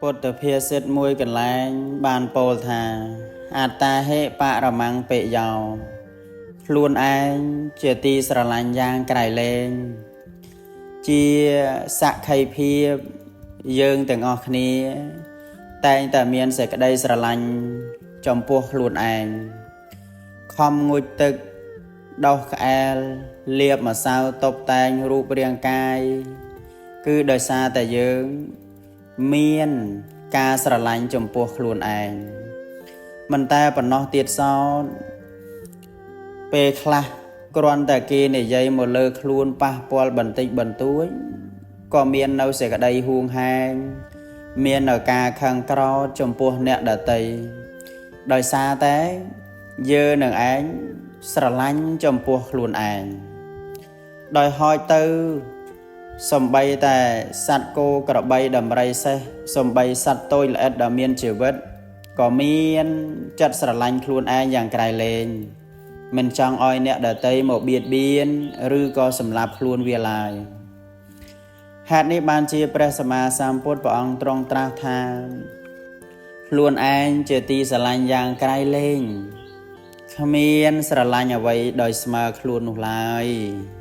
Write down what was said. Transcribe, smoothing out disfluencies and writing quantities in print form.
ពុទ្ធភាសិតមួយកន្លែងបានពោលថា អត្តាហិបរមង្គបិយោ ខ្លួនឯងជាទីស្រឡាញ់យ៉ាងក្រៃលែង ជាសក្ខីភាពយើងទាំងអស់គ្នា តែងតែមានសេចក្តីស្រឡាញ់ចំពោះខ្លួនឯងខំងូតទឹកដោះក្អែលលាបម្សៅតុបតែងរូបរាងកាយ គឺដោយសារតែយើងមានការស្រឡាញ់ចំពោះខ្លួនឯងមិនតែប៉ុណ្ណោះទៀតសោតពេលខ្លះគ្រាន់តែគេនិយាយមកលើខ្លួនប៉ះពាល់បន្តិចបន្តួចក៏មាននៅសេចក្តីហួងហែង មាននៅការខឹងក្រោធចំពោះអ្នកដទៃដោយសារតែយើងនឹងឯងស្រឡាញ់ចំពោះខ្លួនឯងដោយហោចទៅសំបីតែសត្វគោក្របីដំរីសេះសំបីសត្វតូចល្អិតដែលមានជីវិតក៏មានចិត្តស្រឡាញ់ខ្លួនឯងយ៉ាងក្រៃលែងមិនចង់ឲ្យអ្នកដទៃមកបៀតបៀនឬក៏សម្លាប់ខ្លួនវាឡើយ ហេតុនេះបានជាព្រះសម្មាសម្ពុទ្ធព្រះអង្គទ្រង់ត្រាស់ថា ខ្លួនឯងជាទីស្រឡាញ់យ៉ាងក្រៃលែងគ្មានស្រឡាញ់អ្វីដោយស្មើខ្លួននោះឡើយ។